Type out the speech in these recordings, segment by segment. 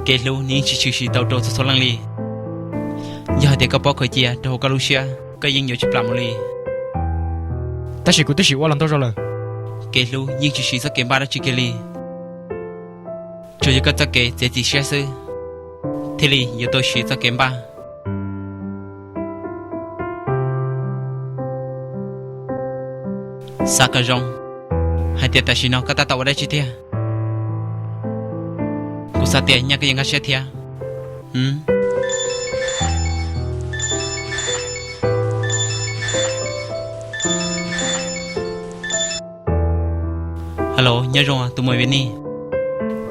Kev hlub nws yeej tsis tshwm sim tau rau txhua txhua leej li. Yog hais tias koj paub khaws cia rau hauv koj lub siab, koj yeej yuav tsis plam mus li. Tab sis kuv twb sim ua los ntau zaus lawm. Kev hlub yeej tsis siv txoj kev npaj dab tsi kiag li. Tsuas yog koj txoj kev txiav txim siab xwb, thiaj li yuav tau siv txoj kev npaj. Xav kom zoo hais tias tam sim no koj tab tom ua dab tsi tiag. Kuv xav tias nyaj koj yuav nkag siab thiab. Hello, nyob zoo tus muam Viv Nij.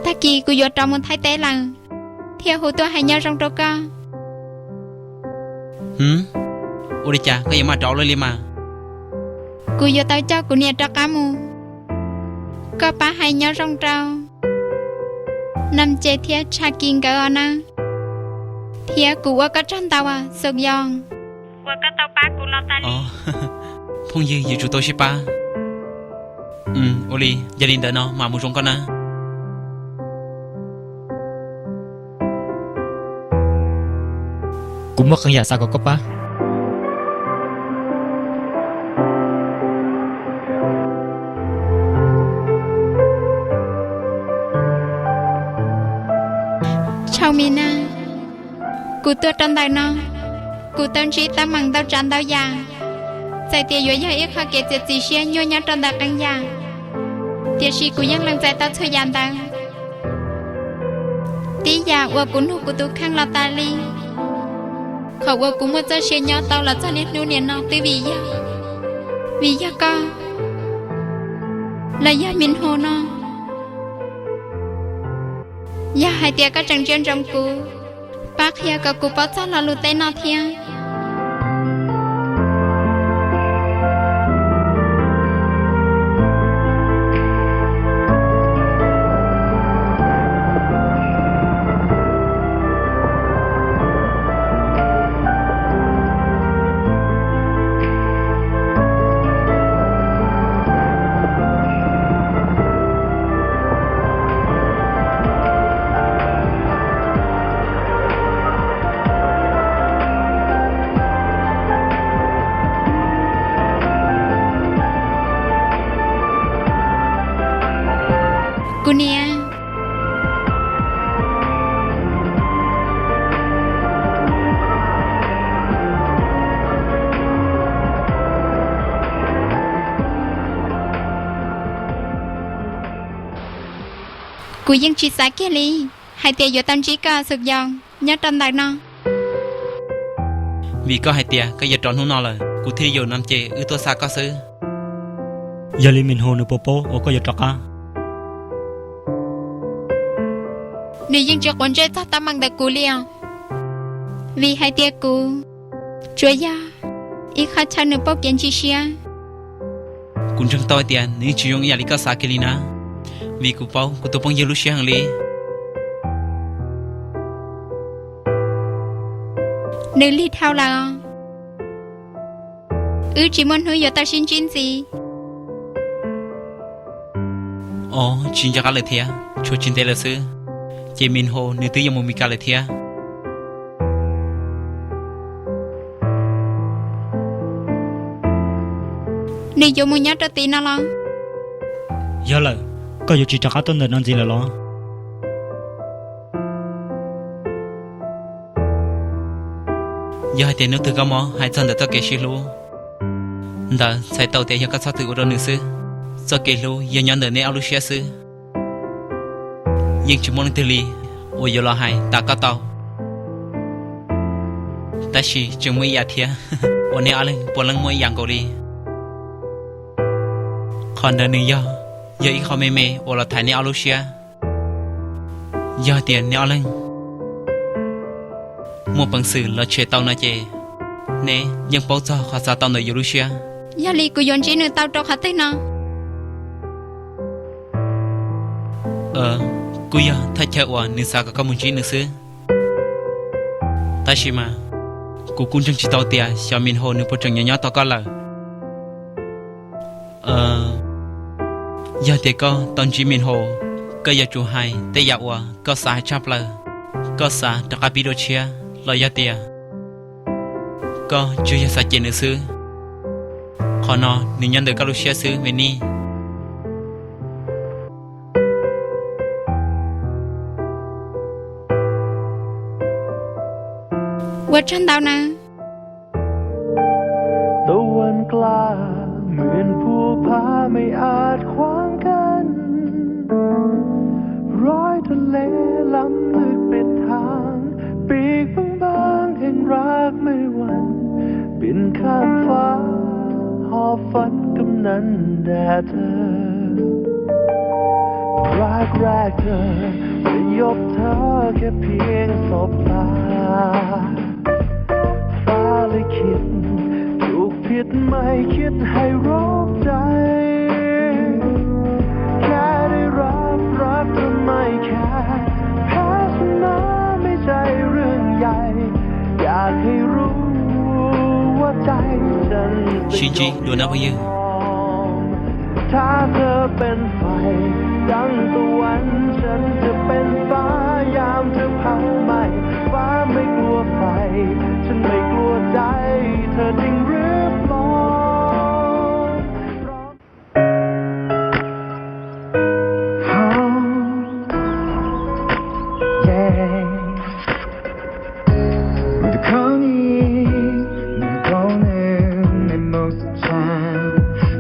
Tag kis kuv yuav rov mus Thaib teb lawm, thiaj hu tuaj hais nyob zoo rau koj. Ua li cas koj yuav maj rov ua luaj li mas? Kuv yuav tau coj kuv niam rov qab mus. Koj pab hais nyob zoo rau Nam Ces thiab Tshaj Kis nkawd os nawb. Thiab kuv ua koj tsaug ntau, Xuk Yoos, uas koj tau pab kuv los tas li. Phooj ywg yuav tsum tau sib pab. Ua li, yog li ntawd no mam mus zoo koj na. Kuv muaj qee yam xav kom koj pab. Tshau Mis Naj, kuv tuaj rau ntawm no, kuv tau ntsib teeb meem ntau tsav ntau yam. Txawm tias yuav yog ib qho kev txiav txim siab nyuaj nyob rau ntawm qee yam, tiam sis kuv yeej lees txais tau txhua yam ntawd. Tib yam uas kuv nug kuv tus kheej los tas li, qhov uas kuv muaj txoj sia nyob tau los txog niaj hnub niam no twb vim yog, vim yog koj los yog Mis Nus no. Yog hais tias koj tseem ntsia ntsoov kuv, pab qhia kom kuv paub txog lo lus teb no thiab. Kuv niam, kuv yeej tsis xav kiag li hais tias yuav tau ntsib koj Xuk Yoos nyob rau ntawm no. Vim koj hais tias koj yuav rov hnub no lawm, kuv thiaj li yuav Nam Ces wb tuaj xa koj xwb. Yog li Mis Nus nws puas paub uas koj yuav rov qab? Nws yeej tsis quav ntsej txog teeb meem ntawm kuv li os, vim hais tias kuv tsuas yog ib qho chaw nws pauj kev ntsis siab. Kuv ntseeg tau hais tias nws yeej tsis zoo ib yam li koj xav kiag li na, vim kuv paub kuv tus phooj ywg lub siab heev li. Nws lig dhau lawm os. Wb tsis muaj hnub yuav tau sib ntsib ntxiv. Os, tsis nco qab lawm thiab, tshuav tsis ntev lawm xwb, ces Mis Nus nws twb yuav mus Mes Kas lawm thiab. Nws yuav mus nyob rau tid no los? Yog lawm, koj yuav tsis rov qab tuaj ntawm no ntxiv lawm los? Yog hais tias hnub twg koj mob hais txog ntawm txoj kev sib hlub ntawd, txhais tau tias yog koj txhob txwm ua rau nws xwb. Txoj kev hlub yog nyob ntawm neb ob lub siab xwb. Yeej tsis muaj leej twg li uas yuav los hais tas koj tau. Tab sis tseem muaj ib yam thiab uas neb ob leeg puav leej muaj ib yam nkaus li. Qhov ntawd nws yog, yog ib qho me me uas los thaiv neb ob lub siab. Yog tias neb ob leeg muaj peev xwm los tshem tau no ces neb yeej paub txog qhov xav tau ntawm yus lub siab. Yog li kuv yuav ntsib nws tau rau qhov twg no? Kuj yog thaj chaw uas nws xav kom koj mus ntsib nws xwb. Tab sis mas kuv kuj ntseeg tsis tau tias xyov Min Ho nws puas tseem nyob nyob tos koj lawm. Yog tias koj tau ntsib Min Ho, koj yuav tsum hais tej yam uas koj xav hais tshaj plaws. Koj xav rov qab pib dua tshiab los yog tias koj tsuas yog xav cem nws xwb? Qhov no nws nyob ntawm koj lub siab xwb me nib. Ua tsaug ntau nawb. ตะวันกล้าเหมือนภูผาไม่อาจขวางกั้น รอยทะเลล้ำลึกปิดทาง ปีกบางๆแห่งรักไม่หวั่น บินข้ามฟ้า หอบฝันกำนันแด่เธอ รักแรกเธอ สยบเธอแค่เพียงสบตา ฟ้าลิขิต ถูกผิดไม่คิดให้รบใจ แค่ได้รับรักทำไมแค่ แพ้ชนะไม่ใช่เรื่องใหญ่ อยากให้รู้ว่าใจฉัน Sib ntsib dua nawb phooj ywg. ถ้าเธอเป็นไฟ ดังตะวัน ฉันจะเป็นฟ้า ยามเธอเผาไหม้ ฟ้าไม่กลัวไฟ ฉันไม่กลัวใจ เธอจริงหรือปลอม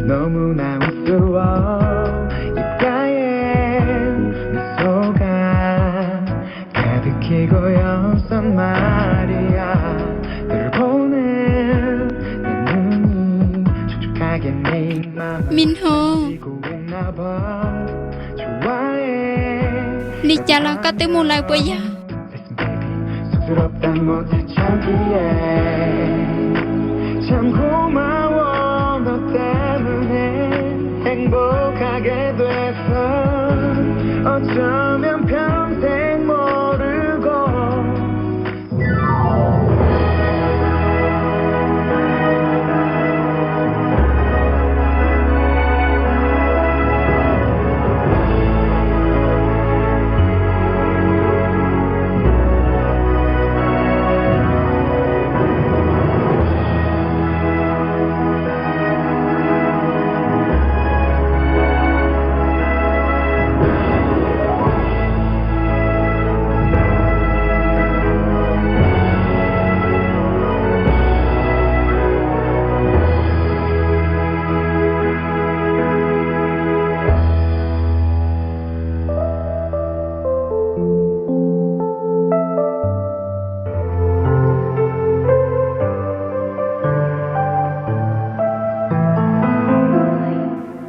너무나 우스워 입가에 미소가 가득 피고 여기서 말이야 너를 보는 내 눈이 촉촉하게 네 맘을 Min Hu, 지고 있나 봐 좋아해 li cas los koj twb mus lawm puas yog? Listen, baby, 쑥스럽다 못해 창피해 참 고마워 너 때문에 행복하게 돼서 어쩌면 평생 모르고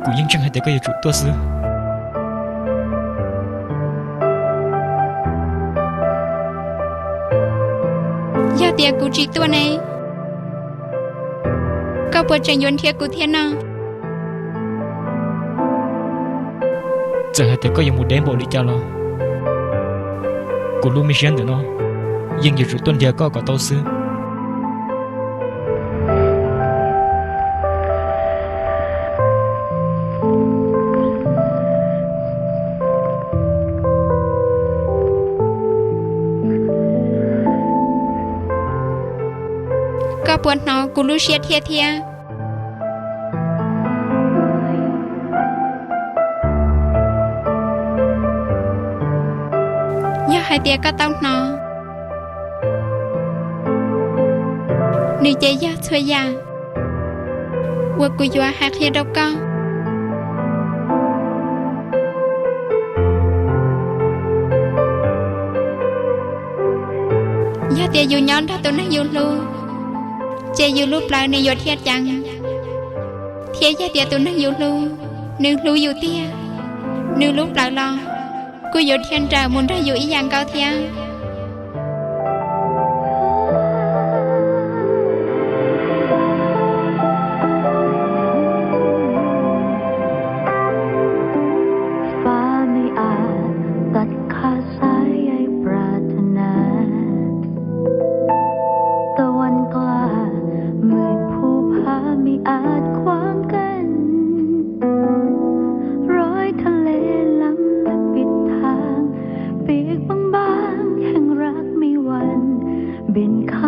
Kuv yeej ntseeg hais tias koj yuav tsum tuaj xwb. Yog tias kuv tsis tuaj ne, koj puas tseem yuav nrhiav kuv thiab no? Txawm hais tias koj yuav mus deb npaum li cas los, kuv lub me siab ntawm no yeej yuav tsum tuaj nrhiav koj kom tau xwb. Koj puas hnov kuv lub siab thiab thiab? Yog hais tias koj tau hnov, nws ces yog txhua yam uas kuv yuav hais qhia rau koj. Yog tias yus nyob nrog tus neeg yus hlub, ces yus lub plawv nws yuav dhia ceev. Thiab yog tias tus neeg yus hlub, nws hlub yus tiag, nws lub plawv los kuj yuav dhia nrawm mus nrog yus ib yam nkaus thiab.ฟ้าไม่อาจตัดขาดสายใยปรารถนา ตะวันกล้า มืดภูผาไม่อาจขวางกั้น รอยทะเลล้ำลึกปิดทาง ปีกบางๆแห่ง เป็นใคร